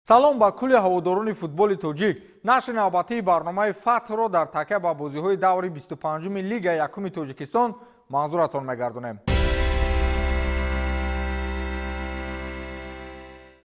Салом ба кулли ҳаводорони футболи тоҷик. Нашри навбатии барномаи Фатҳро дар такя ба бозиҳои даври 25-уми Лигаи якуми Тоҷикистон манзуратон мегардонем.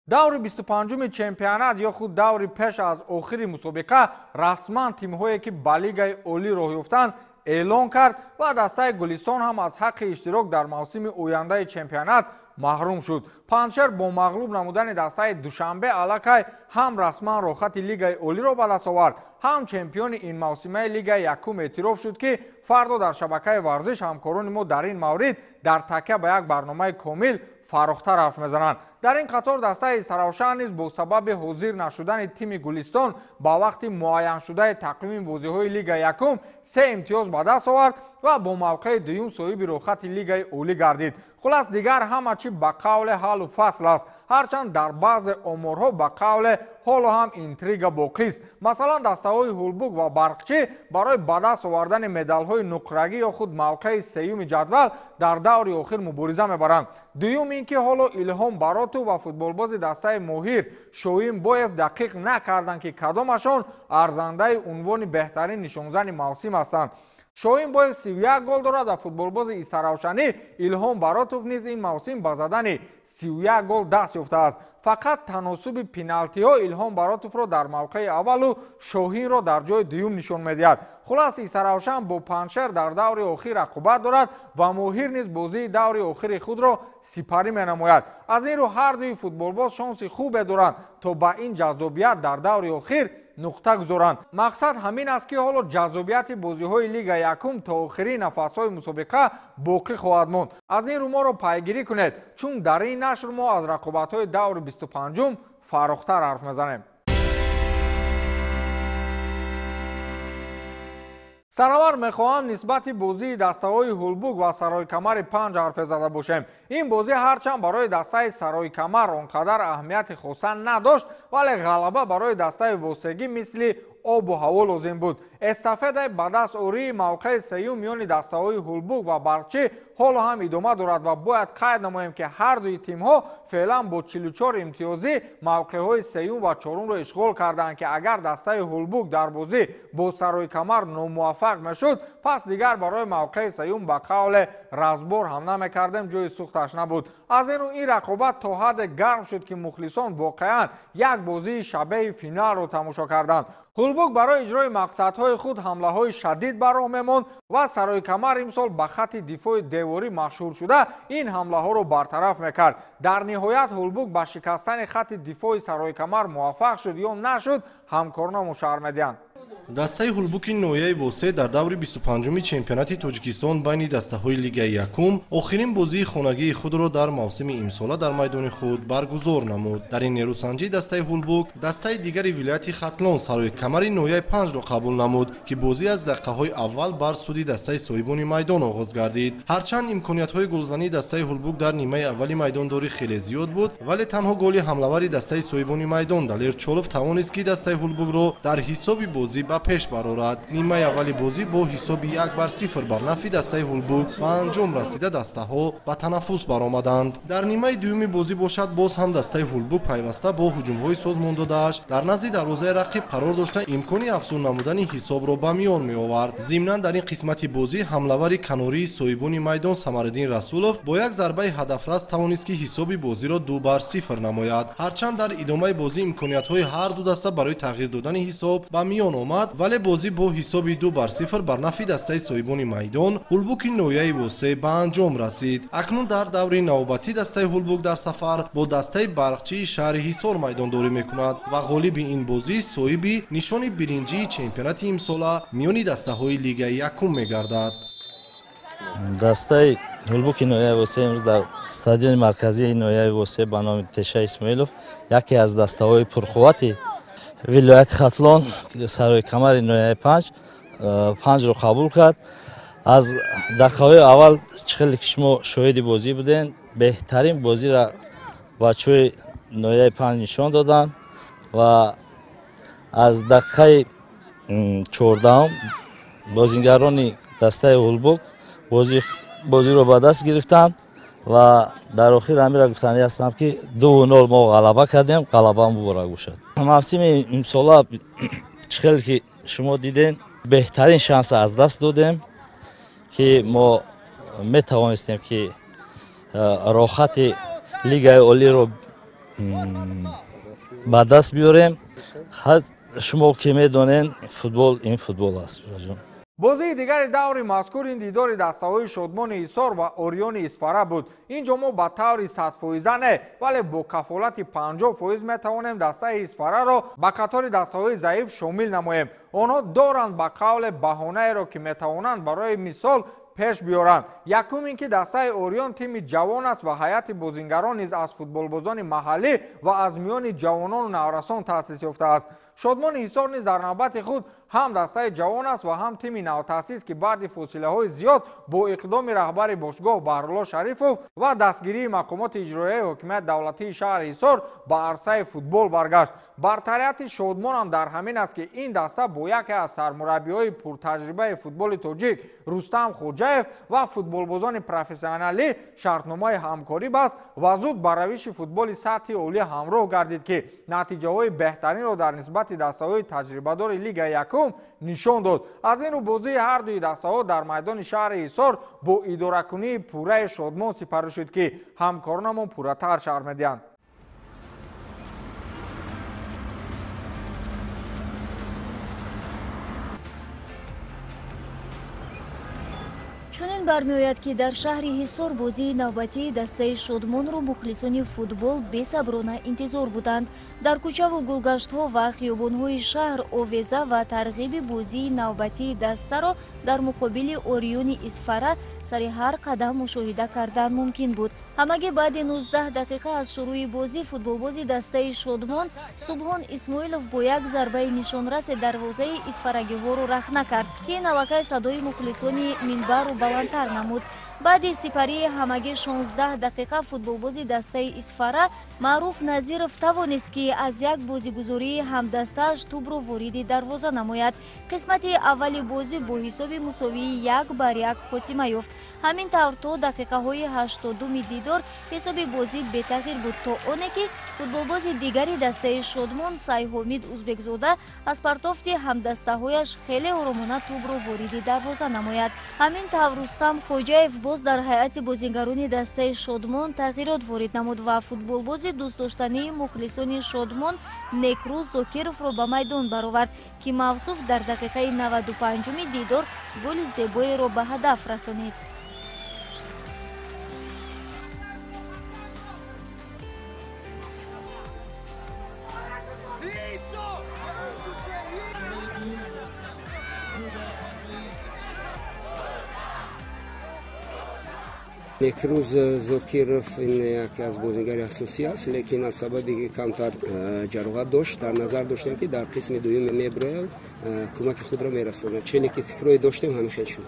Даври 25-уми чемпионат ё худ даври пеш аз охири мусобиқа расман тимҳое ки ба Лигаи олӣ роҳ ёфтанд эълон кард ва дастаи Гулистон ҳам аз ҳаққи иштирок дар мавсими ояндаи чемпионат маҳрум шуд. Панҷшер бо мағлуб намудани дастаи Душанбе аллакай ҳам расман роҳхати Лигаи олиро ба даст овард, ҳам чемпиони ин мавсимаи Лигаи якум эътироф шуд, ки фардо дар шабакаи варзиш ҳамкорони мо дар ин маврид дар такя ба як барномаи комил фарохтар ҳарф мезананд. Дар ин қатор дастаи Саравшан низ бо сабаби ҳозир нашудани тими Гулистон ба вақти муайяншудаи тақвими бозиҳои Лигаи якум 3 имтиёз ба даст овард ва бо мавқеи дуюм соҳиби роҳхати Лигаи олӣ гардид. Хулас, дигар ҳама чӣ ба қавле ҳаллу фасл аст, ҳарчанд дар баъзе оморҳо ба қавле ҳоло ҳам интрига боқист. Масалан, дастаҳои Ҳулбук ва Барқчӣ барои ба даст овардани медалҳои нуқрагӣ ё худ мавқеи сеюми ҷадвал дар даври охир мубориза мебаранд. Дуюм ин ки ҳоло Илҳом Баротов ва футболбози дастаи Моҳир Шоҳин Боев дақиқ накарданд, ки кадомашон арзандаи унвони беҳтарин нишонзани мавсим ҳастанд. Шоҳин Боев 31 гол дорад ва футболбози Истаравшанӣ Илҳом Баротов низ ин мавсим ба задани 31 гол даст ёфтааст. Фақат таносуби пеналтиҳо Илҳом Баротовро дар мавқеи аввалу Шоҳинро дар ҷои дуюм нишон медиҳад. Хулас, Истаравшан бо Панҷшер дар даври охир рақобат дорад ва Моҳир низ бозии даври охири худро сипарӣ менамояд. Аз ин рӯ ҳар дуи футболбоз шонси хубе доранд, то ба ин ҷаззобият дар даври охир нуқта гузоранд. Мақсад ҳамин аст, ки ҳоло ҷаззобияти бозиҳои Лигаи якум то охири нафасҳои мусобиқа боқӣ хоҳад монд. Аз ин рӯ моро пайгирӣ кунед, чун дар ин нашр мо аз рақобатҳои даври 25-ум фарохтар ҳарф мезанем. Сараввал мехоҳам нисбати бозии дастаҳои Ҳулбук ва Сарои Камари 5 ҳарфе зада бошем. Ин бозӣ ҳарчанд барои дастаи Сарои Камар он қадар аҳамияти хоса надошт, вале ғалаба барои дастаи Восегӣ мисли обу ҳаво лозим буд. Эстафетаи ба даст ории мавқеи сеюм миёни дастаҳои Ҳулбук ва Барқчӣ ҳоло ҳам идома дорад ва бояд қайд намоем, ки ҳар дуи тимҳо феълан бо 44 имтиёзӣ мавқеъҳои сеюм ва чорумро ишғол карданд, ки агар дастаи Ҳулбук дар бозӣ бо Сарои Камар номуваффақ мешуд, пас дигар барои мавқеи сеюм ба қавле разбор ҳам намекардем, ҷои сӯхташ набуд. Аз ин рӯ ин рақобат то ҳадде гарм шуд, ки мухлисон воқеан як бозии шабеҳи финалро тамошо карданд. Ҳулбук барои иҷрои мақсадҳои худ ҳамлаҳои шадид ба роҳ мемонд ва Сарои Камар имсол ба хатти дифои деворӣ машҳур шуда ин ҳамлаҳоро бартараф мекард. Дар ниҳоят Ҳулбук ба шикастани хатти дифои Сарои Камар муваффақ шуд ё нашуд, ҳамкорона мушарр медиҳанд. Дастаи Ҳулбуки ноҳияи Восе дар даври 25-уми чемпионати Тоҷикистон байни дастаҳои Лигаи якум охирин бозии хонагии худро дар мавсими имсола дар майдони худ баргузор намуд. Дар ин нерӯсанҷӣ дастаи Ҳулбук дастаи дигари вилояти Хатлон Сарои Камари ноҳияи 5-ро қабул намуд, ки бозӣ аз дақиқаҳои аввал бар суди дастаи соҳибони майдон оғоз гардид. Ҳарчанд имкониятҳои голзании дастаи Ҳулбук дар нимаи аввали майдондорӣ хеле зиёд буд, вале танҳо голи ҳамлавари дастаи соҳибони майдон Далер Чолов тавонист, ки дастаи Ҳулбукро дар ҳисоби бозӣ ба пеш барорад. Нимаи аввали бозӣ бо ҳисоби 1-0 бар нафи дастаи Ҳулбук ба анҷом расида дастаҳо ба танаффус баромаданд. Дар нимаи дуюми бозӣ бошад, боз ҳам дастаи Ҳулбук пайваста бо ҳуҷумҳои созмон додааш дар назди дарвозаи рақиб қарор дошта имкони афзун намудани ҳисобро ба миён меовард. Зимнан дар ин қисмати бозӣ ҳамлавари канории соҳибони майдон Самариддин Расулов бо як зарбаи ҳадафрас тавонист, ки ҳисоби бозиро 2-0 намояд. Ҳарчанд дар идомаи бозӣ имкониятҳои ҳар ду даста барои тағйир додани ҳисоб ба миён омад, вале бозӣ бо ҳисоби 2-0 бар нафи дастаи соҳибони майдон Ҳулбуки ноҳияи Восе ба анҷом расид. Акнун дар даври навбатӣ дастаи Ҳулбук дар сафар бо дастаи Барқчии шаҳри Ҳисор майдондорӣ мекунад ва ғолиби ин бозӣ соҳиби нишони биринҷии чемпионати имсола миёни дастаҳои Лигаи якум мегардад. Дастаи Ҳулбуки ноҳияи Восе имрӯз дар стадиони марказии ноҳияи Восе ба номи Теша Исмоилов яке аз дастаҳои пурқуввати вилояти Хатлон Сарои Камари ноҳияи 5-ро қабул кард. Аз дақиқаҳои аввал чӣ хеле ки шумо шоҳиди бозӣ будем, беҳтарин бозиро бачаҳои ноҳияи 5 нишон доданд ва аз дақиқаи 14-ум бозингарони дастаи Ҳулбук бозиро ба даст гирифтанд Ва дар охир ҳамира гуфтанӣ ҳастам, ки 2-0 мо ғалаба кардем, ғалаба муборак бошад. Мавсими имсола чӣ хеле ки шумо дидем, беҳтарин шанс аз даст додем, ки мо метавонистем, ки роҳати лигаи олиро ба даст биёрем. Шумо ки медонед, футбол ин футбол аст. Бозии дигари даври мазкур ин дидори дастаҳои Шодмони Ҳисор ва Ориёни Исфара буд. Инҷо мо ба таври 100% не, вале бо кафолати 50% метавонем дастаи Исфараро ба қатори дастаҳои заиф шомил намоем. Онҳо доранд ба қавле баҳонаеро, ки метавонанд барои мисол пеш биёранд. Якум ин ки дастаи Ориён тими ҷавон аст ва ҳайати бозингарон низ аз футболбозони маҳаллӣ ва аз миёни ҷавонону наврасон таъсис ёфтааст. Шодмони Ҳисор низ дар навбати худ ҳам дастаи ҷавон аст ва ҳам тими навтаъсис, ки баъди фосилаҳои зиёд бо иқдоми раҳбари бошгоҳ Баҳрулло Шарифов ва дастгирии мақомоти иҷроияи ҳокимияти давлатии шаҳри Ҳисор ба арсаи футбол баргашт. Бартарияти Шодмонам дар ҳамин аст, ки ин даста бо яке аз сармураббиҳои пуртаҷрибаи футболи тоҷик Рустам Хоҷаев ва футболбозони профессионалӣ шартномаи ҳамкорӣ баст ва зуд ба равиши футболи сатҳи олӣ ҳамроҳ гардид, ки натиҷаҳои беҳтаринро дар нисбати дастаҳои таҷрибадори лигаи якум нишон дод. Аз ин рӯ бозии ҳардуи дастаҳо дар майдони шаҳри Ҳисор бо идоракунии пурраи Шодмон сипарӣ шуд, ки ҳамкоронамон пурратар шарҳ медиҳанд. Чунин бармеояд, ки дар шаҳри Ҳисор бозии навбатии дастаи Шодмонро мухлисони футбол бесаброна интизор буданд. Дар кӯчаву гулгаштҳо ва хиёбонҳои шаҳр овеза ва тарғиби бозии навбатии дастаро дар муқобили Ориёни Исфара сари ҳар қадам мушоҳида кардан мумкин буд. Ҳамагӣ баъди 19 дақиқа аз шурӯи бозӣ футболбози дастаи Шодмон Субҳон Исмоилов бо як зарбаи нишонрасе дарвозаи исфарагиҳоро рахна кард, ки ин аллакай садои мухлисони минбарро баландтар намуд. Баъди сипарии ҳамагӣ 16 дақиқа футболбози дастаи Исфара Маъруф Назиров тавонист, ки аз як бозигузории ҳамдастааш тӯбро вориди дарвоза намояд. Қисмати аввали бозӣ бо ҳисоби мусовии 1-1 хотима ёфт. Ҳамин тавр то дақиқаҳои 82-ми дидор ҳисоби бозӣ бетағйир буд, то оне ки футболбози дигари дастаи Шодмон Сайҳомид Узбекзода аз партофти ҳамдастаҳояш хеле оромона тӯбро вориди дарвоза намояд. Ҳамин тавр Рустам Хоҷаев боз дар ҳайати бозингарони дастаи Шодмон тағйирот ворид намуд ва футболбози дӯстдоштании мухлисони Шодмон Некрӯз Зокировро ба майдон баровард, ки мавсуф дар дақиқаи 95-уми дидор голи зебоеро ба ҳадаф расонид. Некрӯз Зокиров ин яке аз бозингари асосӣ аст, лекин аз сабабе ки камтар ҷароҳат дошт, дар назар доштем, ки дар қисми дуюм мебирояд, кӯмаки худро мерасонад. Чене ки фикрҳое доштем, ҳамин хел шуд.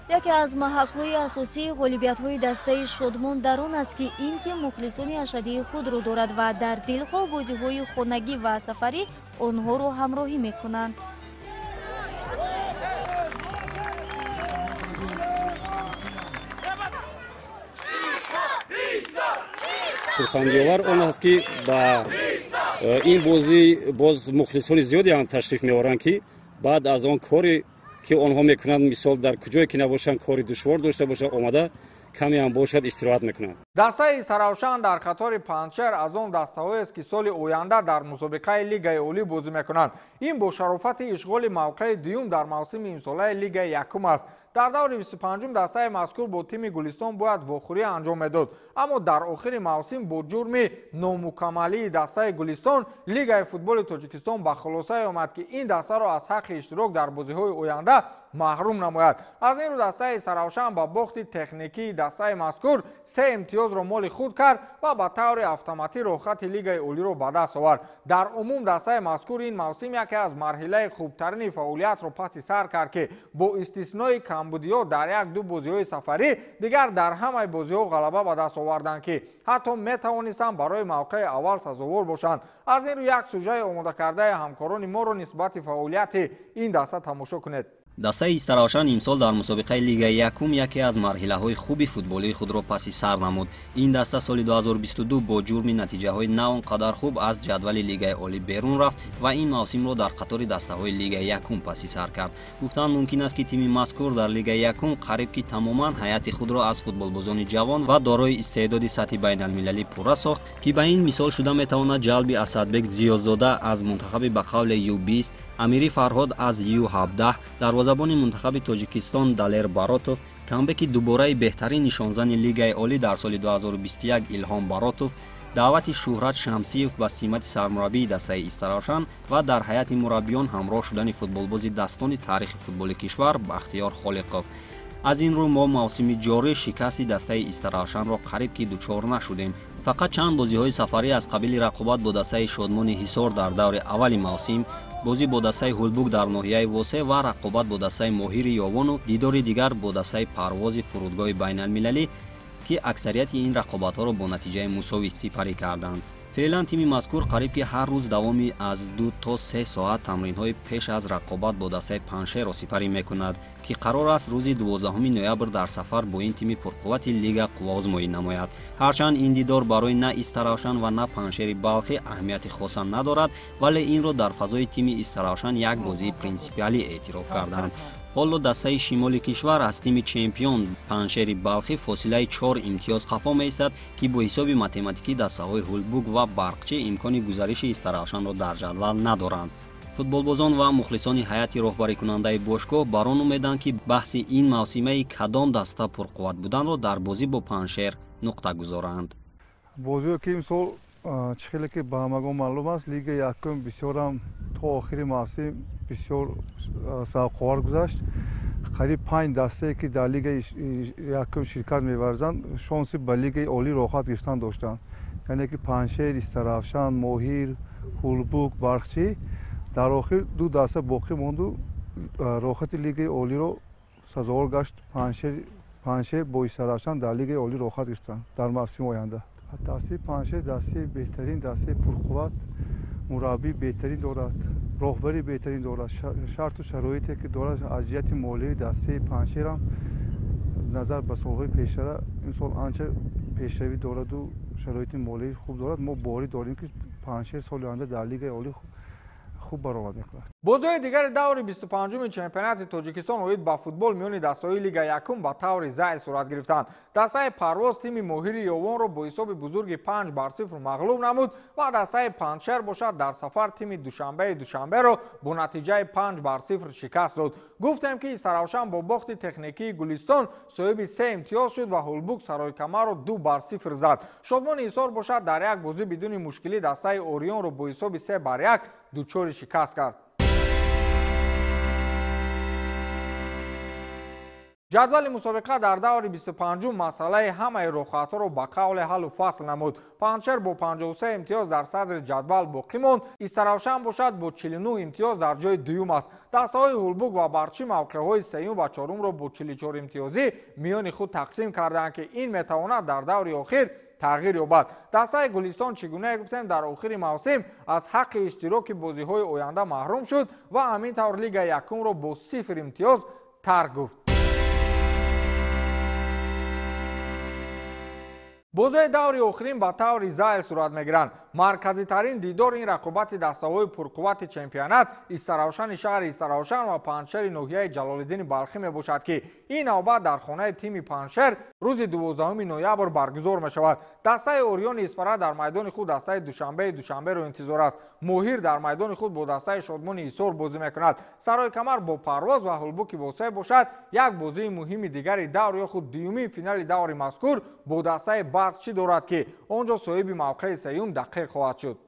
Яке аз маҳакҳои асосии ғолибиятҳои дастаи Шодмон дар он аст, ки ин тим мухлисони ашаддии худро дорад ва дар дилхоҳ бозиҳои хонагӣ ва сафарӣ онҳоро ҳамроҳӣ мекунанд. Хурсандиовар он аст, ки ба ин бозӣ боз мухлисони зиёде ҳам ташриф меоранд, ки баъд аз он коре ки онҳо мекунанд, мисол дар куҷое ки набошанд, кори душвор дошта бошанд, омада каме ҳам бошад истироҳат мекунанд. Дастаи Саравшан дар қатори Панҷшер аз он дастаҳоест, ки соли оянда дар мусобиқаи лигаи олӣ бозӣ мекунанд. Ин бо шарофати ишғоли мавқеи дуюм дар мавсими имсолаи лигаи якум аст. Дар даври 25-ум дастаи мазкур бо тими Гулистон бояд вохӯрӣ анҷом медод, аммо дар охири мавсим бо ҷурми номукаммалии дастаи Гулистон лигаи футболи Тоҷикистон ба хулосае омад, ки ин дастаро аз ҳаққи иштирок дар бозиҳои оянда маҳрум намояд. Аз ин рӯ дастаи Саравшан ба бохти техникии дастаи мазкур 3 имтиёзро моли худ кард ва ба таври автоматӣ роҳхати лигаи олиро ба даст овард. Дар умум дастаи мазкур ин мавсим яке аз марҳилаи хубтарини фаъолиятро паси сар кард, ки бо истиснои камбудиҳо дар як-ду бозиҳои сафарӣ дигар дар ҳамаи бозиҳо ғалаба ба даст оварданд, ки ҳатто метавонистанд барои мавқеи аввал сазовор бошанд. Аз ин рӯ як сужаи омодакардаи ҳамкорони моро нисбати фаъолияти ин даста тамошо кунед. Дастаи Истаравшан имсол дар мусобиқаи Лигаи якум яке аз марҳилаҳои хуби футболии худро паси сар намуд. Ин даста соли 2022 бо ҷурми натиҷаҳои на он қадар хуб аз ҷадвали Лигаи олӣ берун рафт ва ин мавсимро дар қатори дастаҳои Лигаи якум паси сар кард. Гуфтан мумкин аст, ки тими мазкур дар Лигаи якум қариб ки тамоман ҳайати худро аз футболбозони ҷавон ва дорои истеъдоди сатҳи байналмилалӣ пурра сохт, ки ба ин мисол шуда метавонад ҷалби Асадбек Зиёзода аз мунтахаби ба қавле Ю20, Амири Фарҳод аз Ю17, дарвозабони мунтахаби Тоҷикистон Далер Баротов, камбеки дубораи беҳтарин нишонзани Лигаи олӣ дар соли 2021 Илҳом Баротов, даъвати Шӯҳрат Шамсиев ба симати сармураббии дастаи Истаравшан ва дар ҳайати мураббиён ҳамроҳ шудани футболбози дастони таърихи футболи кишвар Бахтиёр Холиқов. Аз ин рӯ мо мавсими ҷорӣ шикасти дастаи Истаравшанро қариб ки дучор нашудем. Фақат чанд бозиҳои сафарӣ аз қабили рақобат бо дастаи Шодмони Ҳисор дар даври аввали мавсим, бозӣ бо дастаи Ҳулбук дар ноҳияи Восе ва рақобат бо дастаи Моҳири Ёвону дидори дигар бо дастаи Парвози фурудгоҳи байналмилалӣ, ки аксарияти ин рақобатҳоро бо натиҷаи мусовӣ сипарӣ карданд. Феълан тими мазкур қариб ки ҳар рӯз давоми аз 2 то 3 соат тамринҳои пеш аз рақобат бо дастаи Паншерро сипарӣ мекунад, ки қарор аст рӯзи 12 ноябр дар сафар бо ин тими пурқуввати лига қувваозмоӣ намояд. Ҳарчанд ин дидор барои на Истаравшан ва на Паншери Балхӣ аҳамияти хоса надорад, вале инро дар фазои тими Истаравшан як бозии принсипиалӣ эътироф карданд. Ҳоло дастаи шимоли кишвар аз тими чемпион Паншери Балхӣ фосилаи 4 имтиёз қафо меистад, ки бо ҳисоби математикӣ дастаҳои Ҳулбук ва Барқчӣ имкони гузариши Истаравшанро дар ҷадвал надоранд. Футболбозон ва мухлисони ҳайати роҳбарикунандаи бошгоҳ бар он умеданд, ки баҳси ин мавсимаи кадом даста пурқувват буданро дар бозӣ бо Паншер нуқта гузоранд. Бозиҳое ки имсол чӣ хеле ки ба ҳамагон маълум аст, Лигаи якум бисёрам то охири мавсим бисёр савқовар гузашт. Қариб 5 дастае ки дар Лигаи якум ширкат меварзанд, шонси ба Лигаи олӣ роҳат гирифтан доштанд. Яъне ки Паншер, Истаравшан, Моҳир, Ҳулбук, Барқчӣ. Дар охир 2 даста боқӣ монду роҳати Лигаи олиро сазовор гашт. Паншер бо Истаравшан дар Лигаи олӣ роҳат гирифтанд дар мавсими оянда. Дастаи Паншер дастаи беҳтарин, дастаи пурқувват, мураббӣ беҳтарин дорад, роҳбари беҳтарин дорад, шарту шароите ки дорад аз ҷиҳати молии дастаи Паншерам назар ба солҳои пештара имсол анча пешравӣ дораду шароити молии хуб дорад. Мо боварӣ дорем, ки Паншер соли оянда дар Лигаи олӣ хуб баромад мекунад. Бозиҳои дигари даври 25-уми чемпионати Тоҷикистон оид ба футбол миёни дастаҳои Лигаи якум ба таври зайл сурат гирифтанд. Дастаи Парвоз тими Моҳири Ёвонро бо ҳисоби бузурги 5-0 мағлуб намуд ва дастаи Панҷшер бошад дар сафар тими Душанбеи Душанберо бо натиҷаи 5-0 шикаст дод. Гуфтем, ки Истаравшан бо бохти техникии Гулистон соҳиби 3 имтиёз шуд ва Ҳулбук Саройкамарро 2-0 зад. Шодмони Ҳисор бошад дар як бозӣ бидуни мушкилӣ дастаи Орионро бо ҳисоби 3-1 дучори шикаст кард. Ҷадвали мусобиқа дар даври 25-ум масъалаи ҳамаи роҳхатҳоро ба қавле ҳаллу фасл намуд. Панҷшер бо 53 имтиёз дар садри ҷадвал боқӣ монд, Истаравшан бошад бо 49 имтиёз дар ҷои дуюм аст. Дастаҳои Ҳулбук ва Барқчӣ мавқеъҳои сеюм ва чорумро бо 44 имтиёзӣ миёни худ тақсим карданд, ки ин метавонад дар даври охир тағйир ёбад. Дастаи Гулистон чӣ гуна гуфтем дар охири мавсим аз ҳаққи иштироки бозиҳои оянда маҳрум шуд ва ҳамин тавр Лигаи якумро бо 0 имтиёз тарк гуфт. Бозиҳои даври охирин ба таври зайл сурат мегиранд. Марказитарин дидор ин рақобати дастаҳои пурқуввати чемпионат Истаравшани шаҳри Истаравшан ва Панҷшери ноҳияи Ҷалолиддини Балхӣ мебошад, ки ин навбат дар хонаи тими Панҷшер рӯзи 12 ноябр баргузор мешавад. Дастаи Ориони Исфара дар майдони худ дастаи Душанбеи Душанберо интизор аст. Моҳир дар майдони худ бо дастаи Шодмони Ҳисор бозӣ мекунад. Саройкамар бо Парвоз ва Ҳулбуки Восеъ бошад як бозии муҳими дигари давр ё худ дуюмин финали даври мазкур бо дастаи Барқчӣ дорад, ки он ҷо соҳиби мавқеи сеюм дақиқ хоҳад шуд.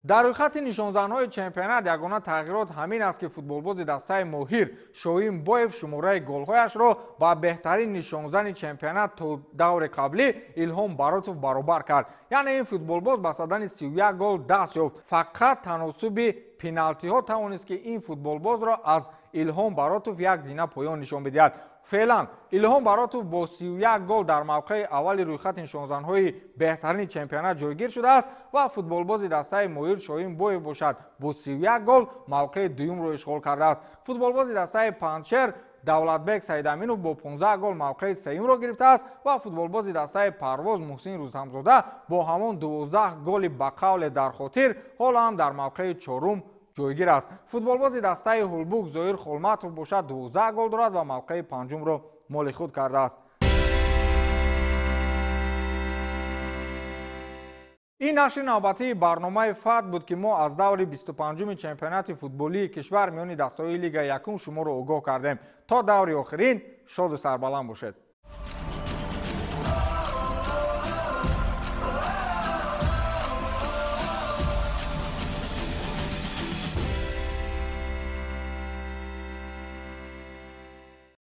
Дар рӯйхати нишонзанҳои чемпионат ягона тағйирот ҳамин аст, ки футболбози дастаи Моҳир Шоҳин Боев шумораи голҳояшро ба беҳтарин нишонзани чемпионат то даври қаблӣ Илҳом Баротов баробар кард. Яъне ин футболбоз ба задани 31 гол даст ёфт. Фақат таносуби пеналтиҳо тавонист, ки ин футболбозро аз Илҳом Баротов як зина поён нишон медиҳад. Феълан Илҳом Баротов бо 31 гол дар мавқеи аввали рӯйхати нишонзанҳои беҳтарини чемпионат ҷойгир шудааст ва футболбози дастаи Моир Шоҳинбоев бошад, бо 31 гол мавқеи дуюмро ишғол кардааст. Футболбози дастаи Панҷшер Давлатбек Саидаминов бо 15 гол мавқеи сеюмро гирифтааст ва футболбози дастаи Парвоз Муҳсин Рустамзода бо ҳамон 12 голи ба қавле дар хотир ҳоло ҳам дар мавқеи чорум ҷойгир аст. Футболбози дастаи Ҳулбук Зоир Холматов бошад, 12 гол дорад ва мавқеи панҷумро моли худ кардааст. Ин нашри навбатии барномаи ФАТ буд, ки мо аз даври 25-уми чемпионати футболии кишвар миёни дастаҳои Лигаи якум шуморо огоҳ кардем. То даври охирин шоду сарбаланд бошед.